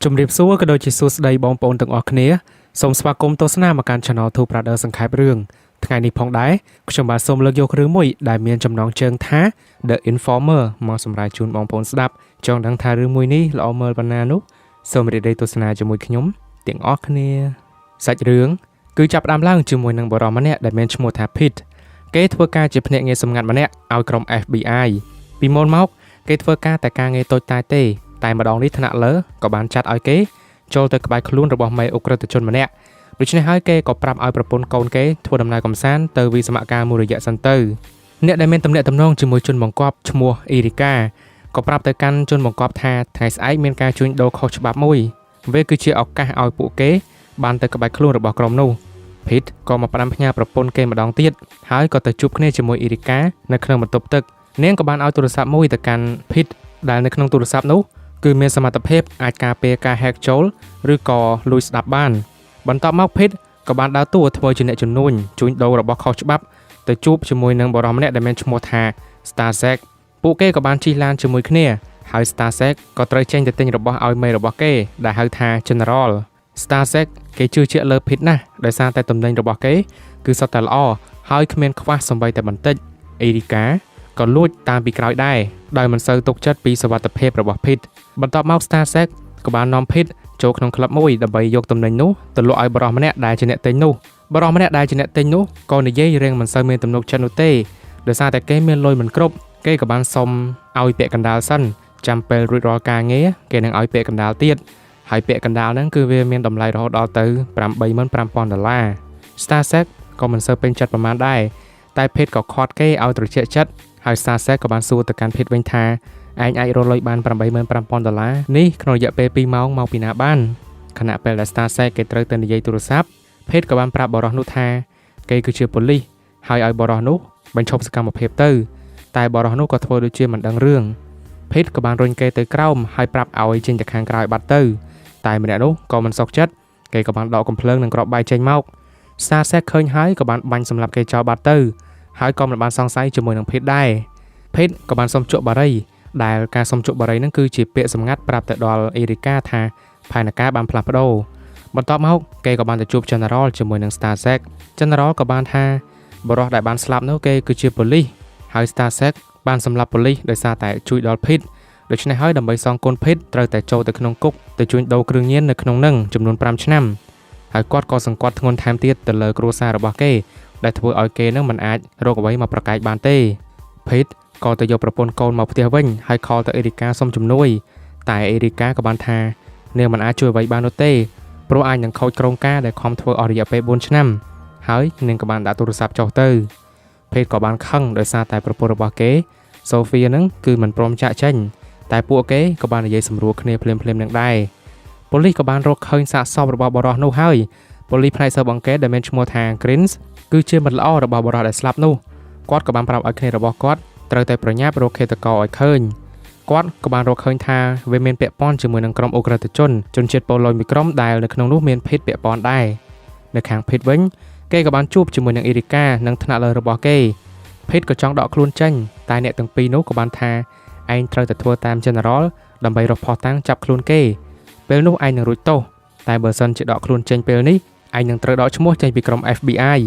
ជំរាបសួរក៏ដូចជាសួស្តីបងប្អូនទាំងអស់គ្នាសូមស្វាគមន៍ទស្សនាមកកាន់ Channel Two Brother សង្ខេបរឿងថ្ងៃនេះផងដែរខ្ញុំបាទសូមលើកយករឿងមួយដែលមានចំណងជើងថា The Informer មកសម្រាប់ជូនបងប្អូនស្ដាប់ចង់ដឹងថារឿងមួយនេះល្អមើលប៉ុណ្ណានោះសូមរីករាយទស្សនាជាមួយខ្ញុំទាំងអស់គ្នាសាច់រឿងគឺចាប់ផ្ដើមឡើងជាមួយនឹងបុរសម្នាក់ដែលមានឈ្មោះថា Pete គេធ្វើការជាភ្នាក់ងារសម្ងាត់ម្នាក់ឲ្យក្រុម FBI ពីមុនមកគេធ្វើការតែការងារតូចតាចទេ តែម្ដងនេះថ្នាក់លើក៏បានចាត់ឲ្យគេចូលទៅក្បែរខ្លួនរបស់មេឧក្រិដ្ឋជនម្នាក់ដូច្នេះហើយគេក៏ប្រាប់ឲ្យប្រពន្ធកូនគេធ្វើដំណើរកម្សាន្តទៅវិសមការមួយរយៈសិនទៅអ្នកដែលមានទំនាក់ទំនងជាមួយជនបង្កប់ឈ្មោះអ៊ីរីកាក៏ប្រាប់ទៅកាន់ជនបង្កប់ថាថ្ងៃស្អែកមានការជួញដូរខុសច្បាប់មួយវាគឺជាឱកាសឲ្យពួកគេបានទៅក្បែរខ្លួនរបស់ក្រុមនោះភីតក៏មកផ្ដាំផ្ញើប្រពន្ធគេម្ដងទៀតហើយក៏ទៅជួបគ្នាជាមួយអ៊ីរីកានៅក្នុងបន្ទប់ទឹកនាងក៏បានឲ្យទូរស័ព្ទមួយទៅកាន់ភីតដែលនៅក្នុងទូរស័ព្ទនោះ គឺមានសមត្ថភាពអាចការពារការ hack ចូលឬក៏លួចស្ដាប់បាន បន្ទាប់មក Pete ក៏បានដើរតួធ្វើជាអ្នកជំនួញជួញដូររបស់ខុសច្បាប់ទៅជួបជាមួយនឹងបុរសម្នាក់ដែលមានឈ្មោះថា Starzak ពួកគេក៏បានជិះឡានជាមួយគ្នាហើយ Starzak ក៏ត្រូវចេញទៅទិញរបស់ឲ្យមេរបស់គេដែលហៅថា General Starzak គេជឿជាក់លើ Pete ណាស់ដោយសារតែទំនិញរបស់គេគឺសុទ្ធតែល្អហើយគ្មានខ្វះសូម្បីតែបន្តិចអេរីកាក៏លួចតាមពីក្រោយដែរដោយមិនសូវទុកចិត្តពីសុវត្ថិភាពរបស់ Pete បន្ទាប់មក Starzak ក៏បាននាំ Pete ចូលក្នុងក្លឹបមួយដើម្បីយកទំនិញនោះទៅលក់ឲ្យបុរសម្នាក់ដែលជាអ្នកទិញនោះបុរសម្នាក់ដែលជាអ្នកទិញនោះក៏និយាយរៀងមិនសូវមានទំនុកចិត្តនោះទេដោយសារតែគេមានលុយមិនគ្រប់គេក៏បានសុំឲ្យពាក់កណ្ដាលសិនចាំពេលរួចរាល់ការងារគេនឹងឲ្យពាក់កណ្ដាលទៀតហើយពាក់កណ្ដាលហ្នឹងគឺវាមានតម្លៃរហូតដល់ទៅ85,000ដុល្លារ Starzak ក៏មិនសូវពេញចិត្តប្រហែលដែរតែ Pete ក៏ខាត់គេឲ្យត្រជាក់ចិត្តហើយ Starzak ក៏បានសួរទៅកាន់ Pete វិញថា ឯងអាចរកលុយបាន85,000ដុល្លារនេះក្នុងរយៈពេល2ម៉ោងមកពីណាបានខណៈពេលដែល Starzak គេត្រូវទៅនិយាយទូរស័ព្ទ Pete ក៏បានប្រាប់បុរសនោះថាគេគឺជាប៉ូលីសហើយឲ្យបុរសនោះបញ្ឈប់សកម្មភាពទៅតែបុរសនោះក៏ធ្វើដូចជាមិនដឹងរឿង Pete ក៏បានរុញគេទៅក្រោមហើយប្រាប់ឲ្យចេញទៅខាងក្រោយបាត់ទៅតែម្នាក់នោះក៏មិនសុខចិត្តគេក៏បានដកកំភ្លើងនិងគ្រាប់បែកចេញមក Starzak ឃើញហើយក៏បានបាញ់សម្លាប់គេចោលបាត់ទៅហើយក៏មិនបានសង្ស័យជាមួយនឹង Pete ដែរ Pete ក៏បានសុំជក់បារី ដែលការសុំជក់បារីហ្នឹងគឺជាពាក្យសម្ងាត់ប្រាប់ទៅដល់អេរីកាថាផែនការបានផ្លាស់ប្ដូរបន្ទាប់មកគេក៏បានទៅជួប General ជាមួយនឹង Starzak General ក៏បានថាបុរសដែលបានស្លាប់នោះគេគឺជាប៉ូលីសហើយ Starzak បានសម្លាប់ប៉ូលីសដោយសារតែជួយដល់ Pete ដូច្នេះហើយដើម្បីសងគុណ Pete ត្រូវតែចូលទៅក្នុងគុកទៅជួញដូរគ្រឿងញៀននៅក្នុងនឹងចំនួន5ឆ្នាំហើយគាត់ក៏សង្កត់ធ្ងន់ថែមទៀតទៅលើគ្រួសាររបស់គេដែលធ្វើឲ្យគេនឹងមិនអាចរកអ្វីមកប្រកែកបានទេ Pete ក៏ទៅយកប្រពន្ធកូនមកផ្ទះវិញហើយ call ទៅអេរីកាសុំជំនួយតែអេរីកាក៏បានថានាងមិនអាចជួយអ្វីបាននោះទេព្រោះអាចនឹងខូចក្រុមការដែលខំធ្វើអស់រយៈពេល4ឆ្នាំហើយនាងក៏បានដាក់ទូរស័ព្ទចុះទៅ Pete ក៏បានខឹងដោយសារតែប្រពន្ធរបស់គេសូហ្វៀនឹងគឺមិនព្រមចាក់ចេញតែពួកគេក៏បាននិយាយសម្រួលគ្នាភ្លាមៗនឹងដែរប៉ូលីសក៏បានរកឃើញសាកសពរបស់បុរសនោះហើយប៉ូលីសផ្នែកស៊ើបអង្កេតដែលមានឈ្មោះថា Greens គឺជាមិត្តល្អរបស់បុរសដែលស្លាប់នោះគាត់ក៏បានប្រាប់ឲ្យគ្នារបស់គាត់ត្រូវតែប្រញាប់រកឃាតករឲ្យឃើញគាត់ក៏បានរកឃើញថាវាមានពាក់ព័ន្ធជាមួយនឹងក្រុមឧក្រិដ្ឋជនជនជាតិប៉ូឡូញមួយក្រុមដែលនៅក្នុងនោះមានភេទពាក់ព័ន្ធដែរនៅខាងភេទវិញគេក៏បានជួបជាមួយនឹងអេរីកានិងថ្នាក់លើរបស់គេភេទក៏ចង់ដកខ្លួនចេញតែអ្នកទាំងពីរនោះក៏បានថាឯងត្រូវតែធ្វើតាម General ដើម្បីរកភស្តុតាងចាប់ខ្លួនគេពេលនោះឯងនឹងរួចទោសតែបើសិនជាដកខ្លួនចេញពេលនេះឯងនឹងត្រូវដកឈ្មោះចេញពីក្រុម FBI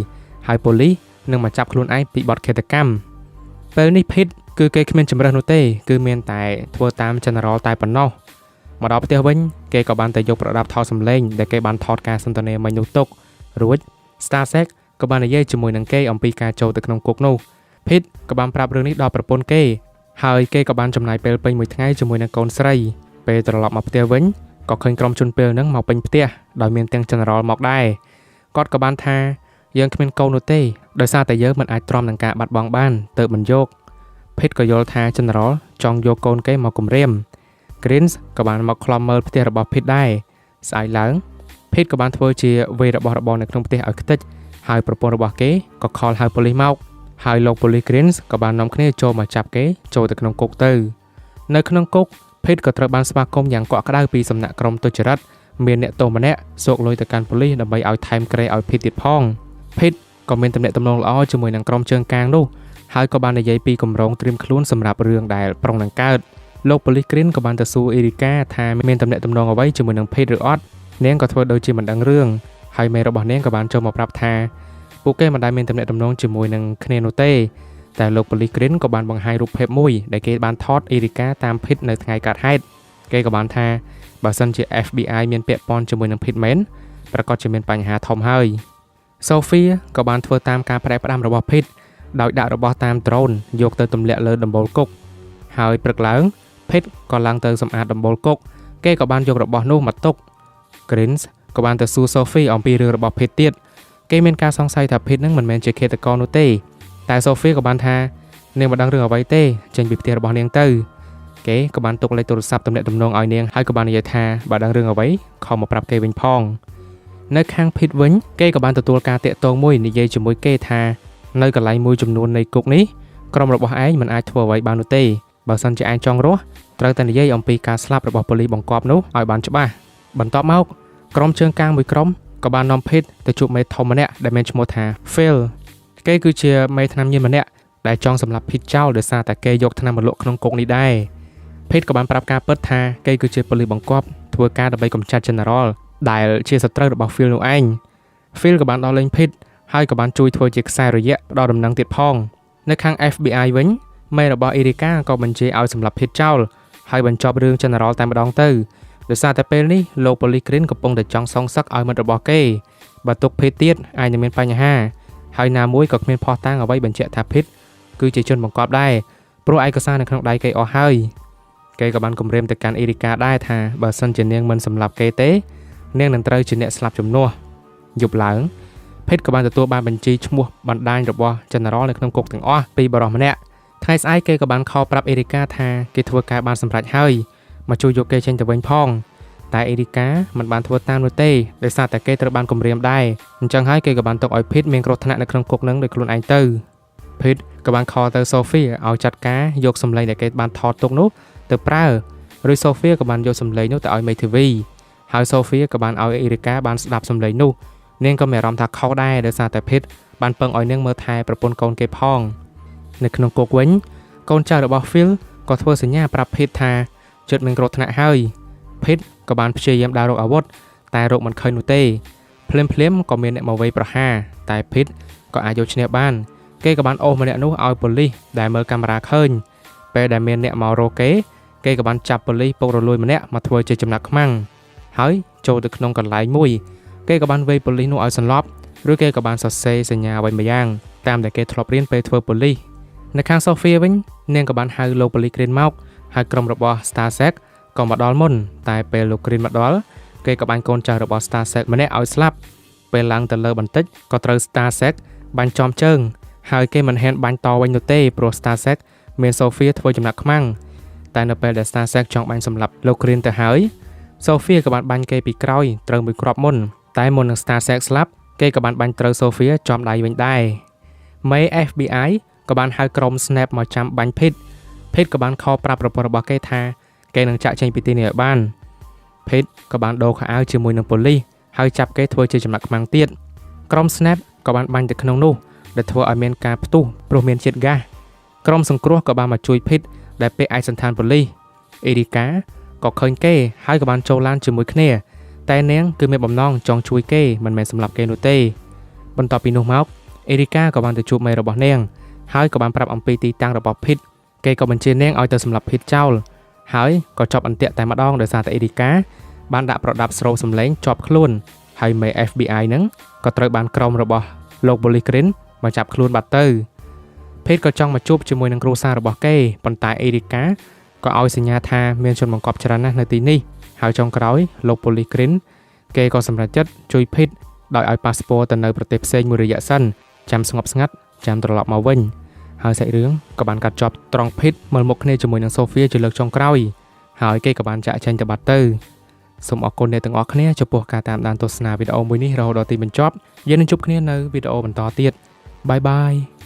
ហើយប៉ូលីសនឹងមកចាប់ខ្លួនឯងពីបទឃាតកម្មពេលនេះភីតគឺគេគ្មានជម្រើសនោះទេគឺមានតែធ្វើតាម General តែប៉ុណ្ណោះមកដល់ផ្ទះវិញគេក៏បានតែយកប្រដាប់ថតសំឡេងដែលគេបានថតការសន្ទនាមិញនោះទុករួច Starzak ក៏បាននិយាយជាមួយនឹងគេអំពីការចូលទៅក្នុងគុកនោះភីតក៏បានប្រាប់រឿងនេះដល់ប្រពន្ធគេហើយគេក៏បានចំណាយពេលពេញមួយថ្ងៃជាមួយនឹងកូនស្រីពេលត្រឡប់មកផ្ទះវិញក៏ឃើញក្រុមជនពេលហ្នឹងមកពេញផ្ទះដោយមានទាំង General មកដែរគាត់ក៏បានថាយើងគ្មានកូននោះទេដោយសារតែយើងមិនអាចទ្រាំនឹងការបាត់បង់បានទៅមិនយកភីតក៏យល់ថា General ចង់យកកូនគេមកគំរាម Greens ក៏បានមកឃ្លាំមើលផ្ទះរបស់ភីតដែរស្អែកឡើងភីតក៏បានធ្វើជាវេរបស់របរនៅក្នុងផ្ទះឲ្យខ្ទេចហើយប្រពន្ធរបស់គេក៏ call ហៅប៉ូលីសមកហើយលោកប៉ូលីស Greens ក៏បាននាំគ្នាចូលមកចាប់គេចូលទៅក្នុងគុកទៅនៅក្នុងគុកភីតក៏ត្រូវបានស្វាគមន៍យ៉ាងកក់ក្ដៅពីសំណាក់ក្រុមទុច្ចរិតមានអ្នកទោសម្នាក់សោកលុយទៅកាន់ប៉ូលីសដើម្បីឲ្យថែមក្រែឲ្យភីតទៀតផងភីតក៏មានទំនាក់ទំនងល្អជាមួយនឹងក្រុមជើងកាងនោះហើយក៏បាននិយាយពីគម្រោងត្រៀមខ្លួនសម្រាប់រឿងដែលប្រុងនឹងកើត។ លោកប៉ូលីស Green ក៏បានទៅសួរអេរីកាថាមានទំនាក់ទំនងអ្វីជាមួយនឹង Pete ឬអត់នាងក៏ធ្វើដូចជាមិនដឹងរឿងហើយមេរបស់នាងក៏បានចូលមកប្រាប់ថាពួកគេមិនដែលមានទំនាក់ទំនងជាមួយនឹងគ្នានោះទេតែលោកប៉ូលីស Green ក៏បានបង្ហាញរូបភាពមួយដែលគេបានថតអេរីកាតាម Pete នៅថ្ងៃកើតហេតុគេក៏បានថាបើសិនជា FBI មានពាក់ព័ន្ធជាមួយនឹង Pete មែនប្រាកដជាមានបញ្ហាធំហើយ Sophia ក៏បានធ្វើតាមការផ្ដែផ្ដាំរបស់ Pete ដោយដាក់របស់តាម drone យកទៅទម្លាក់លើដំបូលគុកហើយព្រឹកឡើង Pete ក៏ឡើងទៅសម្អាតដំបូលគុកគេក៏បានយករបស់នោះមកទុក Greens ក៏បានទៅសួរ Sophie អំពីរឿងរបស់ Pete ទៀតគេមានការសង្ស័យថា Pete នឹងមិនមែនជាឃាតករនោះទេតែ Sophie ក៏បានថានាងមិនដឹងរឿងអ្វីទេចេញពីផ្ទះរបស់នាងទៅគេក៏បានទុកលេខទូរស័ព្ទទំនាក់ទំនងឲ្យនាងហើយក៏បាននិយាយថាបើដឹងរឿងអ្វីខំមកប្រាប់គេវិញផងនៅខាង Pete វិញគេក៏បានទទួលការតាក់ទងមួយនិយាយជាមួយគេថានៅកន្លែងមួយចំនួននៃគុកនេះក្រុមរបស់ឯងមិនអាចធ្វើអ្វីបាននោះទេបើសិនជាឯងចង់រស់ត្រូវតែនិយាយអំពីការស្លាប់របស់ប៉ូលីសបង្គាប់នោះឲ្យបានច្បាស់បន្ទាប់មកក្រុមជើងកាងមួយក្រុមក៏បាននាំ Pete ទៅជួបមេធំម្នាក់ដែលមានឈ្មោះថា Phil គេគឺជាមេថ្នាំញៀនម្នាក់ដែលចង់សម្លាប់ Pete ចោលដោយសារតែគេយកថ្នាំមកលក់ក្នុងគុកនេះដែរ Pete ក៏បានប្រាប់ការពិតថាគេគឺជាប៉ូលីសបង្គាប់ធ្វើការដើម្បីកម្ចាត់ General ដែលជាសត្រូវរបស់ Phil នោះឯង Phil ក៏បានដោះលែង Pete ហើយក៏បានជួយធ្វើជាខ្សែរយៈផ្ដល់ដំណឹងទៀតផងនៅខាង FBI វិញមេរបស់ Erika ក៏បញ្ជាឲ្យសម្លាប់ Pete ចោលហើយបញ្ចប់រឿង General តែម្ដងទៅដោយសារតែពេលនេះលោកប៉ូលីស Green កំពុងតែចង់សងសឹកឲ្យមិត្តរបស់គេបើទុក Pete ទៀតអាចនឹងមានបញ្ហាហើយណាមួយក៏គ្មានភស្តុតាងអ្វីបញ្ជាក់ថា Pete គឺជាជនបង្កប់ដែរព្រោះឯកសារនៅក្នុងដៃគេអស់ហើយគេក៏បានគំរាមទៅកាន់អេរីកាដែរថាបើសិនជានាងមិនសម្លាប់គេទេនាងនឹងត្រូវជាអ្នកស្លាប់ជំនួសយប់ឡើង Pete ក៏បានទទួលបានបញ្ជីឈ្មោះបណ្ដាញរបស់ General នៅក្នុងគុកទាំងអស់ពីបរិសម្នាក់ថ្ងៃស្អែកគេក៏បាន call ប្រាប់អេរីកាថាគេធ្វើការបានសម្រេចហើយមកជួយយកគេចេញទៅវិញផងតែអេរីកាមិនបានធ្វើតាមនោះទេដោយសារតែគេត្រូវបានគំរាមដែរអញ្ចឹងហើយគេក៏បានទុកឲ្យ Pete មានគ្រោះថ្នាក់នៅក្នុងគុកនឹងដោយខ្លួនឯងទៅ Pete ក៏បាន call ទៅ Sophia ឲ្យចាត់ការយកសម្លេងដែលគេបានថតទុកនោះទៅប្រើឬ Sophia ក៏បានយកសម្លេងនោះទៅឲ្យមេធាវីហើយ Sophia ក៏បានឲ្យអេរីកាបានស្ដាប់សម្លេងនោះនាងក៏មានអារម្មណ៍ថាខុសដែរដោយសារតែ Pete បានពឹងឲ្យនាងមើលថែប្រពន្ធកូនគេផងនៅក្នុងគុកវិញកូនចៅរបស់ Phil ក៏ធ្វើសញ្ញាប្រាប់ Pete ថាជិតមានគ្រោះថ្នាក់ហើយ Pete ក៏បានព្យាយាមដើររកអាវុធតែរកមិនឃើញនោះទេភ្លាមភ្លាមក៏មានអ្នកមកវាយប្រហារតែ Pete ក៏អាចយកឈ្នះបានគេក៏បានអូសម្នាក់នោះឲ្យប៉ូលីសដែលមើលកាមេរ៉ាឃើញពេលដែលមានអ្នកមករកគេគេក៏បានចាប់ប៉ូលីសពុករលួយម្នាក់មកធ្វើជាចំណាក់ខ្មាំងហើយចូលទៅក្នុងកន្លែងមួយគេក៏បានវាយប៉ូលីសនោះឲ្យសន្លប់ឬគេក៏បានសរសេរសញ្ញាអ្វីមួយយ៉ាងតាមដែលគេធ្លាប់រៀនពេលធ្វើប៉ូលីសនៅខាង Sophia វិញនាងក៏បានហៅលោកប៉ូលីស Green មកហើយក្រុមរបស់ Starsek ក៏មកដល់មុនតែពេលលោក Green មកដល់គេក៏បាញ់កូនចៅរបស់ Starsek ម្នាក់ឲ្យស្លាប់ពេលឡើងទៅលើបន្តិចក៏ត្រូវ Starsek បាញ់ចំជើងហើយគេមិនហ៊ានបាញ់តវិញនោះទេព្រោះ Starsek មាន Sophia ធ្វើចំណាក់ខ្មាំងតែនៅពេលដែល Starsek ចង់បាញ់សម្លាប់លោក Green ទៅហើយ Sophia ក៏បានបាញ់គេពីក្រោយត្រូវមួយគ្រាប់មុនតែមុននឹង Starsek ស្លាប់គេក៏បានបាញ់ត្រូវ Sophia ចំដៃវិញដែរមេ FBI ក៏បានហៅក្រុម Snap មកចាំបាញ់ Pete Pete ក៏បាន call ប្រាប់ប្រពន្ធរបស់គេថាគេនឹងចាក់ចេញពីទីនេះឲ្យបាន Pete ក៏បានដូរខោអាវជាមួយនឹងប៉ូលីសហើយចាប់គេធ្វើជាចំណាក់ខ្មាំងទៀតក្រុម Snap ក៏បានបាញ់ទៅក្នុងនោះដែលធ្វើឲ្យមានការផ្ទុះព្រោះមានជាតិហ្គាសក្រុមសង្គ្រោះក៏បានមកជួយ Pete ដែលពាក់ឯកសណ្ឋានប៉ូលីសអេរីកាក៏ឃើញគេហើយក៏បានចូលឡានជាមួយគ្នាតែនាងគឺមានបំណងចង់ជួយគេមិនមែនសម្លាប់គេនោះទេបន្ទាប់ពីនោះមកអេរីកាក៏បានទៅជួបមេរបស់នាងហើយក៏បានប្រាប់អំពីទីតាំងរបស់ Pete គេក៏បញ្ជានាងឲ្យទៅសម្លាប់ Pete ចោលហើយក៏ចប់អន្ទាក់តែម្ដងដោយសារតែអេរីកាបានដាក់ប្រដាប់ស្រូបសម្លេងជាប់ខ្លួនហើយមេ FBI ហ្នឹងក៏ត្រូវបានក្រុមរបស់លោកប៉ូលីស Green មកចាប់ខ្លួនបាត់ទៅ Pete ក៏ចង់មកជួបជាមួយនឹងគ្រួសាររបស់គេប៉ុន្តែអេរីកាក៏ឲ្យសញ្ញាថាមានជនបង្កប់ច្រើនណាស់នៅទីនេះហើយចុងក្រោយលោកប៉ូលីស Green គេក៏សម្រេចចិត្តជួយ Pete ដោយឲ្យប៉ាសពតទៅនៅប្រទេសផ្សេងមួយរយៈសិនចាំស្ងប់ស្ងាត់ចាំត្រឡប់មកវិញហើយសាច់រឿងក៏បានកាត់ចប់ត្រង់ Pete មើលមុខគ្នាជាមួយនឹង Sophia ជាលើកចុងក្រោយហើយគេក៏បានចាក់ចេញទៅបាត់ទៅសូមអរគុណអ្នកទាំងអស់គ្នាចំពោះការតាមដានទស្សនាវីដេអូមួយនេះរហូតដល់ទីបញ្ចប់យើងនឹងជួបគ្នានៅវីដេអូបន្តទៀត bye bye.